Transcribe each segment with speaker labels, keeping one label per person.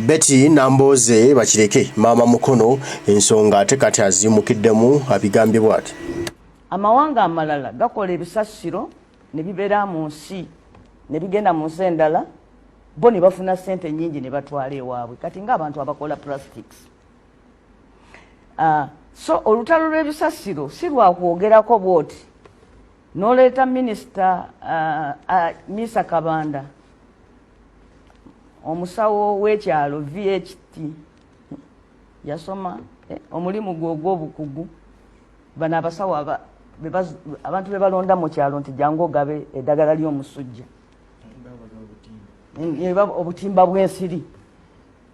Speaker 1: Betty Nambooze Bakireke maama Mukono ensonga ate kati aziimukiddemu abigambye bw'ati.
Speaker 2: Amawanga amalala gakola ebisasiro ne bibeera mu nsi ne bigenda mu nsi endala, bo ne bafuna ssente nnyingi ne batwala ewaabwe. Kati ng'abantu abakola plastics. So olutalo lw'ebisasiro si lwakwogerako bwoti n'oleeta minisita Misa Kabanda, omusawo w'ekyalo VHT, yasoma omulimu gwe ogw'obukugu. Bano abasawo abantu be balonda mu kyalo nti jangu ogabe eddagala ly'omusujja, obutimba bw'ensiri,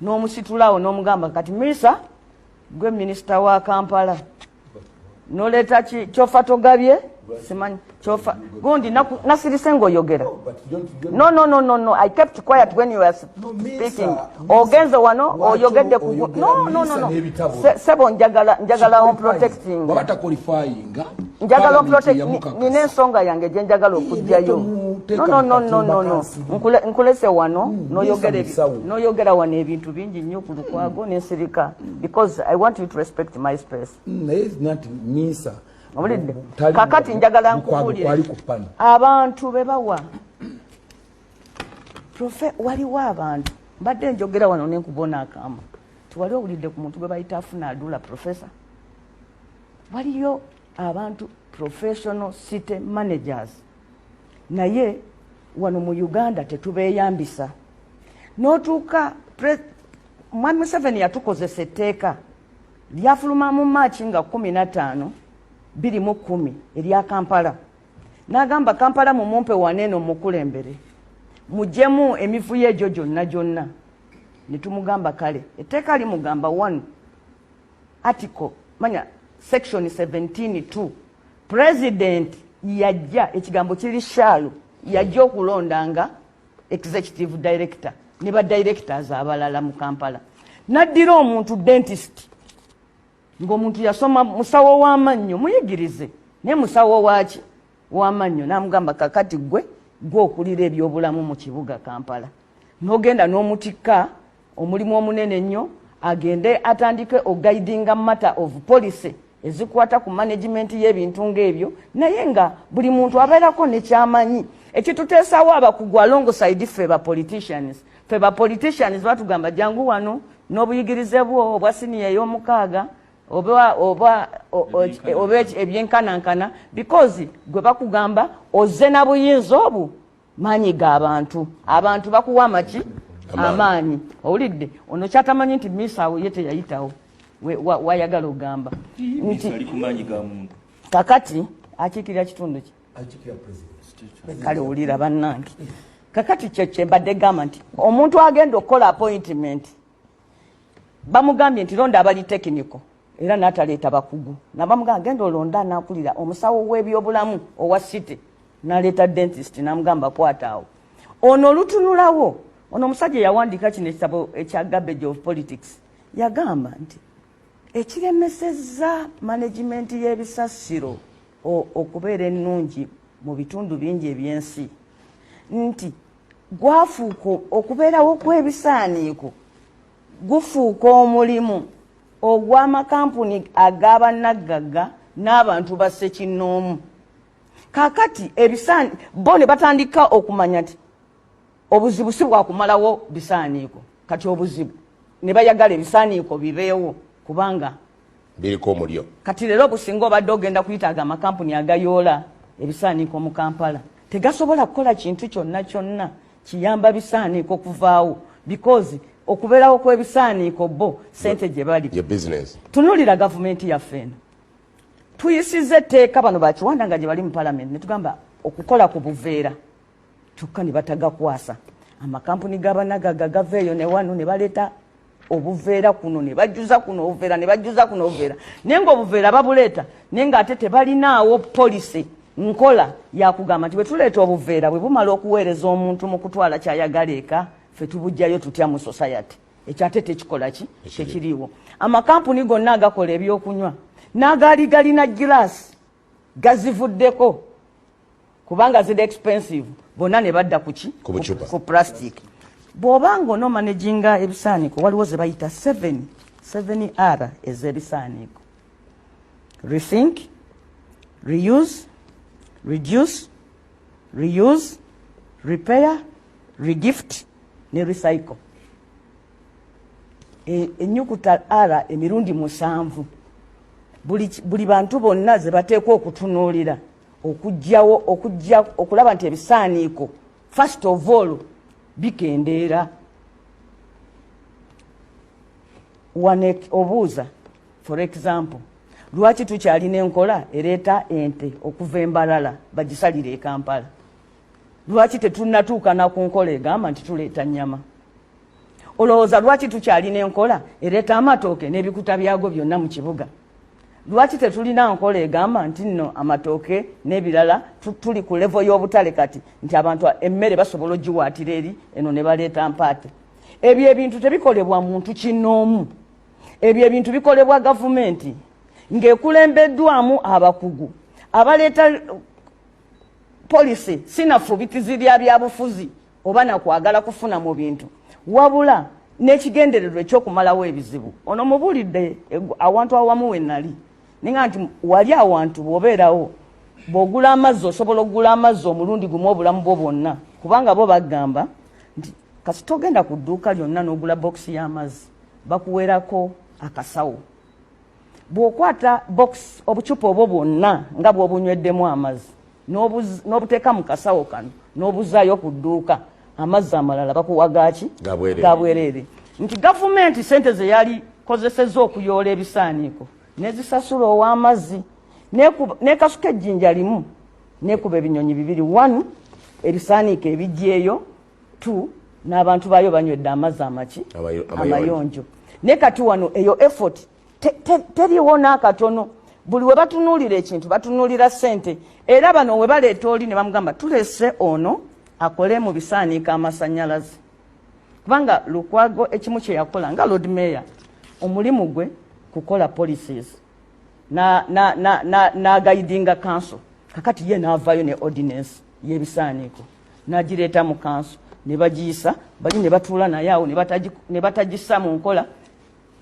Speaker 2: n'omusitulaawo n'omugamba kati Misa gwe minisita wa Kampala, noleeta kyofa togabye simanyi kyofa gundi nasirise ng'oyogera. No, no, no, no, no, I kept quiet when you were speaking. Ogenze wano oyogedde ku, no, no, no, no, sebo, njagala on protecting, njagala on protect. Nina ensonga yange gye njagala okugjayo. No, no, no, no, no, no, nkulese wano n'oyogera wano ebintu bingi nnyo ku Lukwago n'ensirika because I want you to respect my space.
Speaker 3: Naye nati Misa
Speaker 2: Owulidde? Kakati njagala nkubuulire, abantu be bawa profe, waliwo abantu mbadde njogera wano nenkubona akama tiwali owulidde ku muntu gwe bayita afuna adula professor. Waliyo abantu professional city managers, naye wano mu Uganda tetubeeyambisa. N'otuuka Mwami Museveni yatukozesa etteeka lyafuluma mu Maaki nga 15 210 erya Kampala, n'agamba Kampala mumumpe waneeno mukulembere muggyemu emivuyo egyo gyonna gyonna. Ne tumugamba kale etteeka limugamba 1 article manya section 17(2), president yajja, ekigambo kiri shall, yajja okulondanga executive director ne ba directors abalala mu Kampala. Naddira omuntu dentist, ng'omuntu yasoma musawo w'amannyo, muyigirize naye musawo waki w'amannyo, n'amugamba kakati gwe gwe okulira ebyobulamu mu kibuga Kampala, n'ogenda n'omutikka omulimu omunene ennyo, agende atandike oguidinga matter of policy ezikwata ku management y'ebintu ng'ebyo. Naye nga buli muntu abeerako nekyamanyi ekituteesawo abakugu alongside ffe ba politicians. Ffe ba politicians batugamba jangu wano n'obuyigirize bwo obwa siniya ey'omukaaga oba ebyenkanankana, because gwe bakugamba ozze na buyinza obu maanyi g'abantu, abantu bakuwa amaki, amaanyi. Owulidde ono kyatamanyi nti misaawo ye teyayitawo wayagala ogamba
Speaker 4: nti
Speaker 2: kakati akiikirira kitundu ki? Kale wulira bannange, kakati kyo kyembadde gamba nti omuntu agenda okukola appointment bamugambye nti londa abali technical, era n'ataleeta bakugu, nabamugamba genda olonda anakulira omusawo w'ebyobulamu owa city, n'aleeta dentist n'amugamba kwataawo ono olutunulawo. Ono omusajja yawandiika kino ekitabo ekya Garbage of Politics, yagamba nti ekiremesezza management y'ebisasiro okubeera ennungi mu bitundu bingi ebyensi nti gwafuuka okubeerawo kw'ebisaaniiko gufuuka omulimu ogw'amakampuni ag'abanaggagga n'abantu bassekinnoomu. Kaakati ebisaani bo ne batandika okumanya nti obuzibu si bwakumalawo bisaaniiko, kati obuzibu ne bayagala ebisaaniiko bibeewo kubanga
Speaker 5: biriko omulyo.
Speaker 2: Kati leero obusinga obadde ogenda kuyitaaga amakampuni agayoola ebisaaniiko mu Kampala tegasobola kukola kintu kyonna kyonna kiyamba bisaaniiko kuvaawo, because okubeerawo kw'ebisaaniiko bo sente gye bali.
Speaker 5: Ye business.
Speaker 2: Tunulira gavumenti yaffe eno, tuyisiza etteeka, bano bakiwanda nga gye bali mu palamenti, ne tugamba okukola ku buveera, kyokka ne batagakwasa amakampuni g'abanagaga gava eyo ne wano ne baleeta obuveera kuno, ne bajjuza kuno obuveera, ne bajjuza kuno obuveera, naye ng'obuveera babuleeta, naye ng'ate tebalinaawo policy, nkola yakugamba nti bwe tuleeta obuveera, bwe bumala okuweereza omuntu mu kutwala kyayagala eka, ffe tubugjayo tutya mu society? Ekyo ate tekikola ki, tekiriiwo. Amakampuni gonna agakola ebyokunywa n'agaali galina giraasi gazivuddeko kubanga ziri expensive, bonna ne badda kuki?
Speaker 5: Ku bucupa.
Speaker 2: Ku plastic. Bw'oba nga onoomanaginga ebisaaniiko, waliwo ze bayita 7 7 R ez'ebisaaniiko: rethink, reuse, reduce, reuse, repair, regift ne recycle. Ennyukuta R emirundi 7 buli bantu bonna ze bateekwa okutunuulira okugyawo, okujja okulaba nti ebisaaniiko first of all bikendeera. Wano obuuza, for example, lwaki tukyalina enkola ereeta ente okuva embalala bagisalire e Kampala? Lwaki tetunnatuukana ku nkola egamba nti tuleeta nnyama? Olowooza lwaki tukyalina enkola ereeta amatooke n'ebikuta byago byonna mu kibuga? Lwaki tetulina nkola egamba nti nno amatooke n'ebirala tuli ku level y'obutale kati nti abantu emmere basobola ogiwaatira eri eno ne baleeta mpaate? Ebyo ebintu tebikolebwa muntu kinnoomu. Ebyo ebintu bikolebwa gavumenti ng'ekulembeddwamu abakugu abaleeta policy, sinafubitizi lya byabufuzi oba nakwagala kufuna mu bintu, wabula n'ekigendererwa ekyokumalawo ebizibu. Ono mubulidde awantu awamu we nali ninga nti wali awantu bw'obeerawo bw'ogula amazzi, osobola okugula amazzi omulundi gumu obulamu bwo bwonna, kubanga bo bagamba nti kasita ogenda ku dduuka lyonna n'ogula bokisi y'amazzi, bakuweerako akasawo. Bw'okwata box, obucupa obwo bwonna nga bw'obunyweddemu amazzi n'obuteeka mu kasawo kano n'obuzaayo ku dduuka, amazzi amalala bakuwa gaki? Gabwereere. Nti gavumenti sente ze yali kozesezza okuyoola ebisaaniiko nezisasula ow'amazzi, nekasuka ejjinja limu nekuba ebinyonyi bibiri: one, ebisaaniiko ebijjeeyo; two, n'abantu baayo banywedde amazzi amaki? Amayonjo. Naye kati wano eyo effort teriwo n'akatono. Buli we batunuulira ekintu batunuulira ssente. Era bano we baleeta oli ne bamugamba, tulese ono akole mu bisaaniiko amasannyalaze, kubanga Lukwago ekimu kye yakola nga Lord Mayor, omulimu gwe kukola policies n'aguidinga council. Kakati ye n'avaayo ne ordinance y'ebisaaniiko n'agireeta mu council ne bagiyisa, bali ne batuula naye awo ne batagissa mu nkola,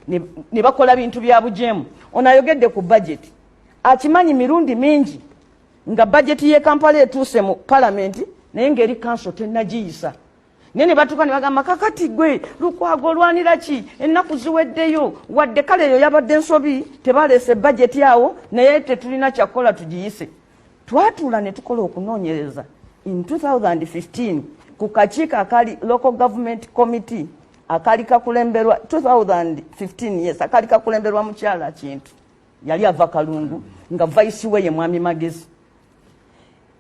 Speaker 2: ne bakola bintu bya bujeemu. Ono ayogedde ku budget, akimanyi mirundi mingi nga budget y'e Kampala etuuse mu palamenti naye ng'eri council tennagiyisa, naye ne batuuka ne bagamba, kakati gwe Lukwago olwanira ki? Ennaku ziweddeyo. Wadde kale eyo yabadde ensobi, tebaleese budget awo, naye tetulina kyakukola, tugiyise. Twatuula ne tukola okunoonyereza in 2015 ku kakiiko akali Local Government Committee akali kakulemberwa 2015, yes, akali kakulemberwa mukyala Kintu, yali ava Kalungu, nga vice we ye Mwami Magezi.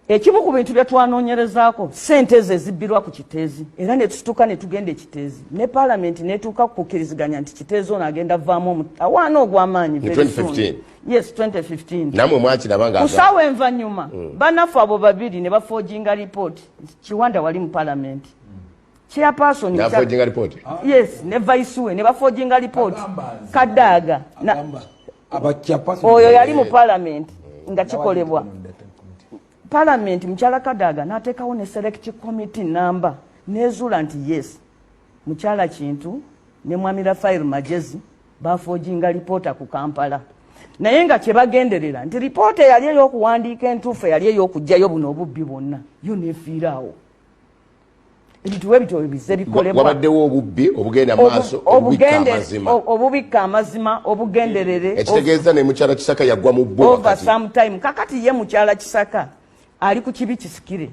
Speaker 2: Ekimu ku bintu bye twanoonyerezaako, sente ezo ezibbirwa ku Kiteezi, era ne tusituka ne tugenda Ekiteezi ne paalamenti netuuka kukkiriziganya nti Kiteezi ono agenda vaamu awaana ogw'amaanyi.
Speaker 4: 2015?
Speaker 2: Yes, 2015.
Speaker 4: Namwe mwakiraba nga
Speaker 2: ku ssaawa envanyuma bannaffe abo babiri ne baforginga report. Kiwanda wali mu paalamenti, chairperson.
Speaker 4: Naforginga report?
Speaker 2: Yes, ne vice we ne baforginga report. Kadaaga oyo yali mu paalamenti nga kikolebwa palamenti. Mukyala Kadaga n'ateekawo ne select committee namba nezuula nti yes, mukyala Kintu ne Mwami Rafael Magezi baforginga lipoota ku Kampala, naye nga kyebagenderera nti lipoota eyali ey'okuwandiika entuufu eyali ey'okugjayo buno obubbi bwonna yo nefiiraawo. Ebintu bwe bityo bize bikolebwa.
Speaker 4: Wabaddewo obubbi obugenda maaso, obubikka amazima.
Speaker 2: Obubikka amazima obugenderere.
Speaker 4: Ekitegeeza ne mukyala Kisaka yagwa mu bbo.
Speaker 2: Over some time kakati ye mukyala Kisaka ali ku kibi kisikire,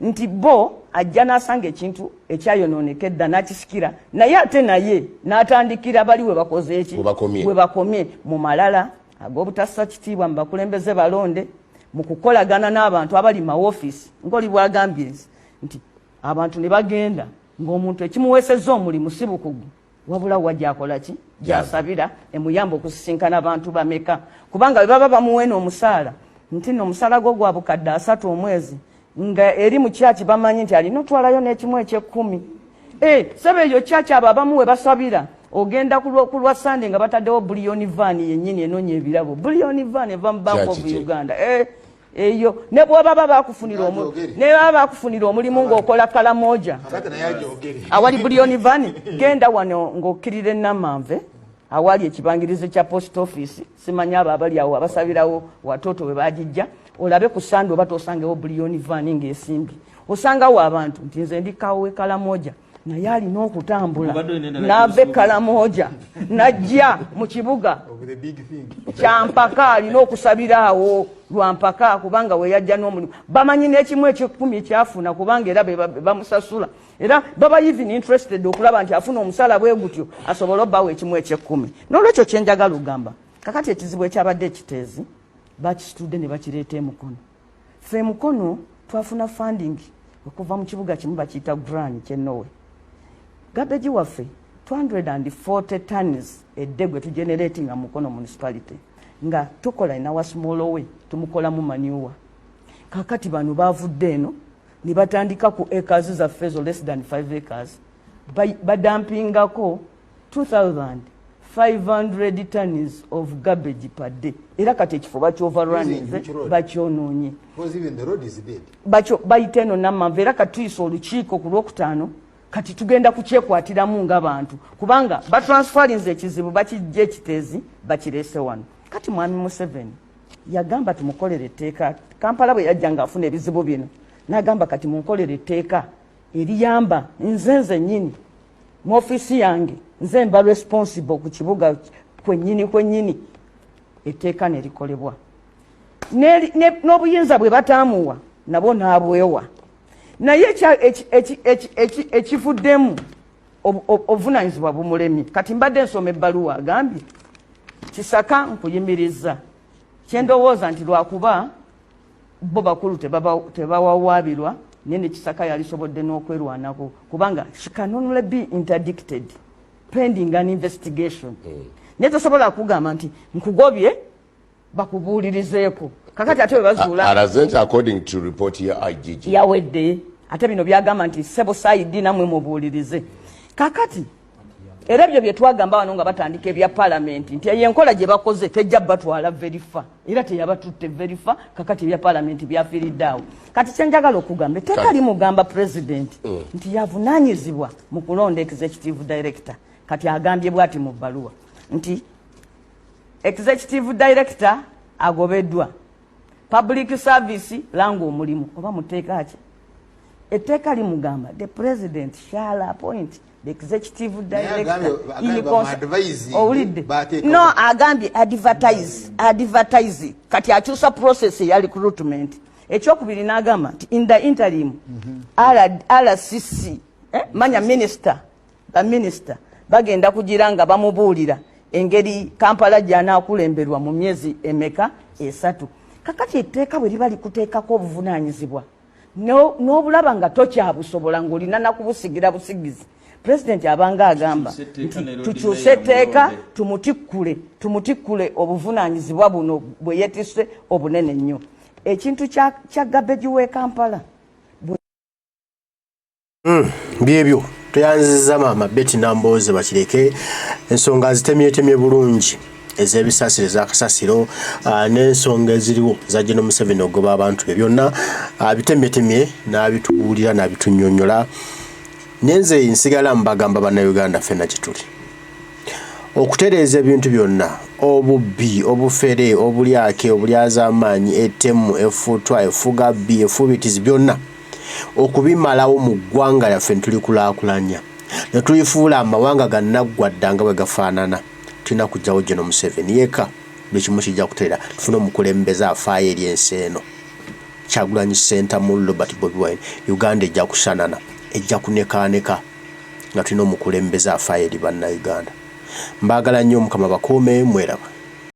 Speaker 2: nti bo ajja n'asanga ekintu ekyayonooneka edda n'akisikira, naye ate naye n'atandikira bali we bakoze eki?
Speaker 4: We
Speaker 2: we bakomye mu malala ag'obutassa kitiibwa mu bakulembeze balonde, mu kukolagana n'abantu abali mawofiisi, ng'oli bwagambye nti abantu ne bagenda ng'omuntu ekimuweesezza omulimu si bukugu, wabula wa gyakola ki, gyasabira emuyamba okusisinkana abantu bameka, kubanga bwe baba bamuweena omusaala nti nno omusaala gwo gwa 300,000 omwezi, nga eri mu kyaki bamanyi nti alina otwalayo n'ekimu ekyekumi. Eh, sebe eyo kyaki abo abamu we basabira, ogenda ku lwa Sande nga bataddewo bullion van yennyini enoonya ebirabo. Bullion van eva mu Bank of Uganda. Eh, Eyo ne bwebaba bakufunira ne baba bakufunira omulimu ng'okola Kalamoja awali bullion van, genda wano ng'okkirira enamanve awali ekibangirizi kya post office, simanyi abo abali awo abasabirawo watoto we bagijja, olabe ku Sande oba tosangewo bullion van ng'esimbye. Osangawo abantu nti nze ndi kawo we Kalamoja, naye alina okutambula n'ava e Kalamoja najja mu kibuga kyampaka, alina okusabira awo lwampaka, kubanga weyajja n'omulimu bamanyi n'ekimu ekyekumi kyafuna, kubanga era bamusasula, era baba even interested okulaba nti afuna omusala bwe gutyo asobole obbawo ekimu ekyekumi. N'olwekyo kyenjagala ogamba kakati, ekizibu ekyabadde ekiteezi bakisitudde ne bakireeta emukono. Ffe emukono twafuna funding okuva mu kibuga kimu bakiyita Gran kyenowe. Garbage waffe 240 tons a day gwe tugeneratinga Mukono municipality, nga tukola in our small way, tumukolamu manure. Kakati bano bavudde eno ne batandika ku acres zaffe ezo, less than 5 acres, badampingako 2500 tons of garbage per day. Era kati ekifo bakyoverrunninze, bakyonoonye, bayita eno Namanve. Era kati tuyisa olukiiko ku Lwokutaano, kati tugenda kukyekwatiramu ng'abantu, kubanga batransferinze ekizibu, bakijja ekiteezi bakireese wano. Kati Mwami Museveni yagamba tumukolere etteeka. Kampala bwe yajja ng'afuna ebizibu bino, n'agamba kati munkolere etteeka eriyamba nze nze nnyini mu ofiisi yange, nze mba responsible ku kibuga kwennyini kwennyini. Etteeka ne likolebwa n'obuyinza bwe bataamuwa nabo n'abwewa, naye ekivuddemu obuvunanyizibwa bumulemye. Kati mbadde nsoma ebbaluwa, agambye Kisaka nkuyimiriza. Kyendowooza nti lwakuba bo bakulu tebawawaabirwa, naye ne Kisaka yalisobodde n'okwerwanako, kubanga she can only be interdicted pending an investigation. Naye tosobola kugamba nti nkugobye bakubuulirizeeko. Kakati ate webazuula
Speaker 4: Alaze nti according to report ya IGG
Speaker 2: yawedde. Ate bino byagamba nti sebo saidi namwe mubuulirize. Kakati era ebyo byetwagamba wano nga batandika ebya palamenti nti eyo enkola gye bakoze tejja batwala very far, era teyabatutte very far. Kakati ebya palamenti byafiiridde awo. Kati kyenjagala okugamba, etteeka limugamba president nti yavunaanyizibwa mu kulonda executive director. Kati agambye bwati mu bbaluwa nti executive director agobeddwa, public service langa omulimu oba muteeka ki. Etteeka limugamba the president shall appoint the executive director. Owulidde? No, agambye advertise, advertise. Kati akyusa process eya recruitment. Ekyokubiri n'agamba nti in the interim RCC, manya minister, baminisita bagenda kugira nga bamubuulira engeri Kampala gy'anaakulemberwa mu myezi emeka? 3. Kakati etteeka bwe liba likuteekako obuvunanyizibwa n'obulaba nga tokyabusobola, ng'olina nakubusigira busigizi, pulezidenti abanga agamba nti tukyuse etteeka, tumutikkule, tumutikkule obuvunanyizibwa buno bwe yetisse obunene nnyo. Ekintu kya garbage we Kampala.
Speaker 1: Byebyo. Toyanziza maama Betty Nambooze Bakireke, ensonga azitemyetemye bulungi ez'ebisasiro, ezakasasiro, n'ensonga eziriwo za General Museveni ogoba abantu be, byonna abitemyetemye n'abitubuulira n'abitunyonyola. Nenze nsigala mbagamba bannayuganda ffenna gye tuli okutereeza ebintu byonna, obubbi, obufere, obulyake, obulyazaamaanyi, ettemu, effutwa, effuga bbi, effubitizi, byonna okubimalawo mu ggwanga lyaffe netulikulaakulanya ne tulifuula amawanga gannaggwa dda nga bwe gafaanana, tulina kugyawo General Museveni yeka. Buli kimu kijja kutereera tufune omukulembeze afaayo eri ensi eno, Kyagulanyi Ssentamu Robert Bobi Wine. Uganda ejja kusanana, ejja kunekaaneka nga tulina omukulembeze afaayo eri bannayuganda. Mbaagala nnyo, Omukama bakuume, mweraba.